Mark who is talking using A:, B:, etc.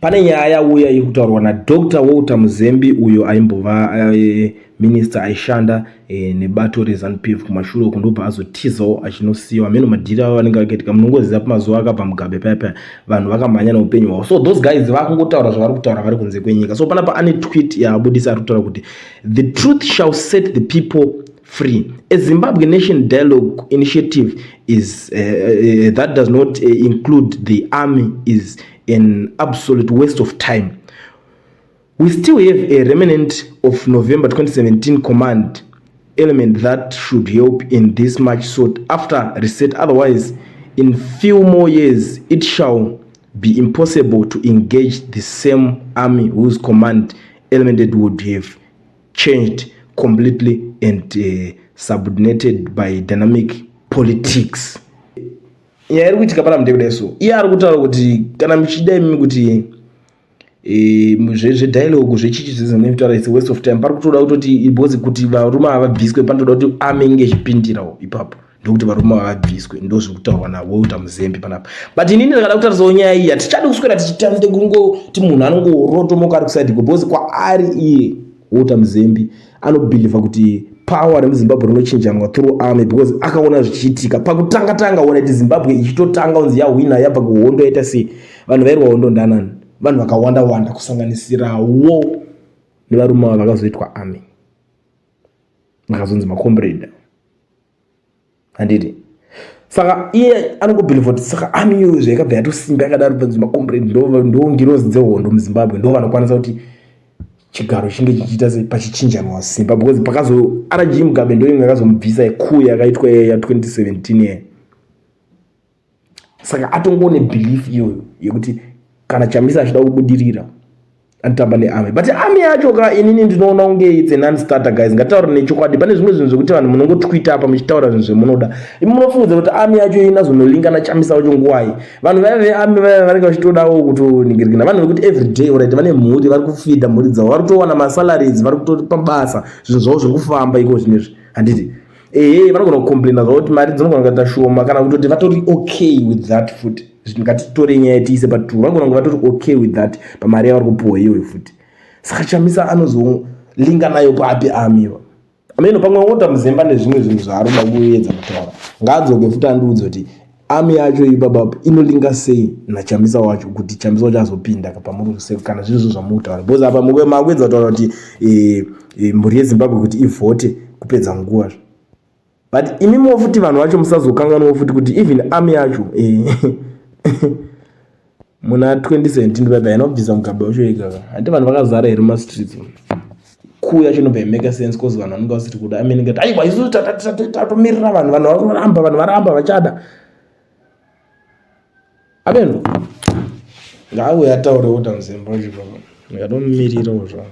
A: Pane nyaya yauya iri kutaurwa naDr Walter Muzembi uyo aimbova minister aishanda nebato reZanu PF kumashure uko, ndobva azotizawo achinosiyiwa. Hameno madhiri avo vanenge vakaitika. Munongoziva pamazuva akabva Mugabe paya paya, vanhu vakamhanya neupenyu hwavo. So those guys vakungotaura zvavari kutaura vari kunze kwenyika. So panapa ane tweet yaabudisa, ari kutaura kuti, "The truth shall set the people free. A Zimbabwe Nation Dialogue initiative is that does not include the army is an absolute waste of time. We still have a remnant of November 2017 command element that should help in this much sought after reset. Otherwise, in few more years, it shall be impossible to engage the same army whose command element would have changed completely and subordinated by dynamic politics." Nyaya iri kuitika pana mudekudai, so iye ari kutaura kuti kana muchida imimi kuti zvedialogue zvechichi zvezvinotaura, it's a waste of time. Pari kutoda kutoti, because kuti varume ava vabviswe, panotoda kuti army inge ichipindirawo ipapo, ndokuti varume ava vabviswe. Ndo zviri kutaurwa naWalter Muzembi panapa. But inini ndakada kutarisawo nyaya iyi, hatichadi kuswera tichitande kungoti munhu anongorotomoka ari kuside, because kwaari iye Walter Muzembi anobhilivha kuti power remuZimbabwe rinochinjanwa through army, because akaona zvichiitika pakutanga tanga. Ona kuti Zimbabwe ichitotanga kunzi yahwina, yabva kuhondo, yaita sei, vanhu vairwa hondo ndanani? Vanhu vakawanda wanda, kusanganisirawo nevarume ava vakazoitwa army, vakazonzi macomrade, handiti? Saka iye anongobhilivha kuti saka army iyoyo zvayakabva yatosimba yakadaro, panzi macomrade ndo ngirozi dzehondo muZimbabwe, ndo vanokwanisa kuti chigaro chinge chichiita se pachichinjanwa simba, because pakazo RG Mugabe ndo imwe yakazomubvisa coup yakaitwa ya2017 ye. Saka atongone belief iyoyo yekuti kana Chamisa achida kubudirira, anotamba nearmy. But army yacho ka, inini ndinoona kunge it's a non-starter, guys. Ngataura nechokwadi, pane zvimwe zvinhu zvekuti vanhu munongotwita apa muchitaura zvinhu zvemunoda. Imi munofungidzira kuti army yacho inazonolinga naChamisa wacho nguwai? Vanhu vaya vearmy vaya vanenge vachitodawo kutoningirikina, vanhu vekuti everyday, alright, vane mhuri, vari kufeeda mhuri dzavo, vari kutowana masalaries, vari kutopa basa, zvinhu zvavo zviri kufamba iko zvinezvi, handiti? Ehe, vanogona kucomplaina zvavo kuti mari dzinogona kuita shoma, kana kutoti vatori okay with that futi. Ngatitore nyaya tiise paturu, vanogona kunge vatori okay with that pamari yavari kupuhwa iyoyo futi. Saka Chamisa anozolinga nayo papi army? Ameno, pamwe ota Muzemba nezvimwe zvinhu zvaari kuda kuedza kutaura. Ngaadzoke futi andiudze kuti army yacho ipapapo inolinga sei naChamisa wacho, kuti Chamisa wacho azopinda pamuri, kana zviri zvo zvamukutaura, because apa makuedza kutaura kuti mhuri yeZimbabwe kuti ivhote kupedza nguva. But imimiwo futi vanhu vacho musazokanganwawo futi kuti even army yacho muna 2017 paipa inobvisa Mugabe wacho ega, handi vanhu vakazara here mumastreets? Coup yacho inobva imake sense, cause vanhu vanenge vasiri kuda. Amene ngati aiwa, isusu tatomirira vanhu, vanhu varamba, vanhu varamba vachada. Ameno, ngaauye ataurewo tamuzemba wacho papa, ndikatomumirirawo zvavo.